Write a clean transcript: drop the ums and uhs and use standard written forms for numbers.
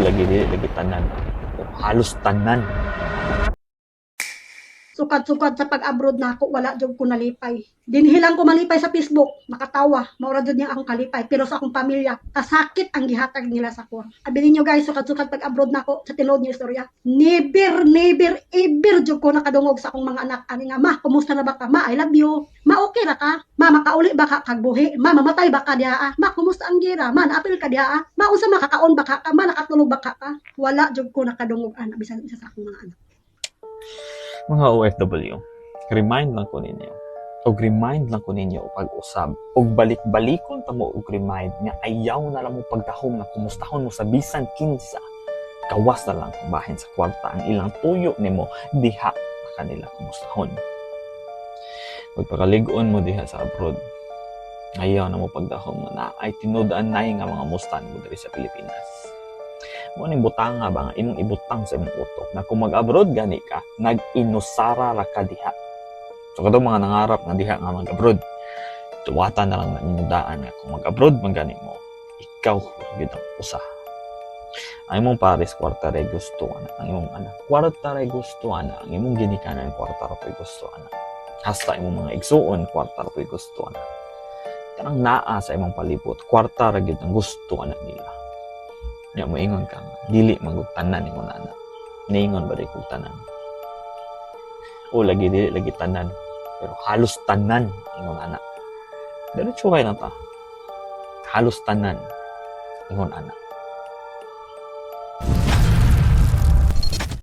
Lagi dili lagi tanan, pero halos tanan. Sukad-sukad sa pag-abroad nako, wala jud ko nalipay. Dinhi lang ko malipay sa Facebook, makatawa, mao ra jud niya akong kalipay. Pero sa akong pamilya, kasakit ang gihatag nila sa ako. Abi ninyo, guys, sukad-sukad pag-abroad nako, sa tinuod niyo istorya. Never, never, ever jud ko nakadungog sa akong mga anak. Ani nga, "Ma, kumusta na ba ka? Ma, I love you. Ma, okay ra ka? Ma, makauli ba ka kag buhi? Ma, mamatay ba ka diha? Ah? Ma, kumusta ang gira? Ma, naapil ka diha? Ah? Ma, unsa makakaon ba ka? Ma, nakatulog ba ka? Ah?" Wala jud ko nakadungog ana bisan isa sa akong mga anak. Mga OFW, remind lang ko ninyo. Og remind lang ko ninyo pag-usab. Og balik-balikon ta mo og remind nga ayaw na lang mo pagdahom na kumustahon mo sa bisan kinsa. Gawas na lang kung bahin sa kwarta ang ilang tuyo nimo, diha na kanila kumustahon. Pagpakalig-on mo diha sa abroad, ayaw na mo pagdahom mo na ay tinud-anay nga mga mustan mo diri sa Pilipinas. Mo ning butanga ba nga imong ibutang sa imong utok na kung mag-abroad gani ka, nag-inusara ra ka diha. So katong mga nangarap nga diha nga mag-abroad, tuwatan na lang na inyong daan nga kung mag-abroad man gani mo, ikaw gyud ang usa. Ang imong pares, kwarta ray gusto ana. Ang imong anak, kwarta ray gusto ana. Ang imong ginikanan, kwarta ra po'y gusto ana. Hasta imong mga igsuon, kwarta ra po'y gusto ana. Tanang naa sa imong palibot, kwarta ra gyud ang gusto ana nila. Nya moingon ka nga, dili man gud tanan ingon ana. Niingon ba di kog tanan? O lagi dili lagi tanan, pero halos tanan ingon ana. Diretso kay na ta. Halos tanan ingon ana.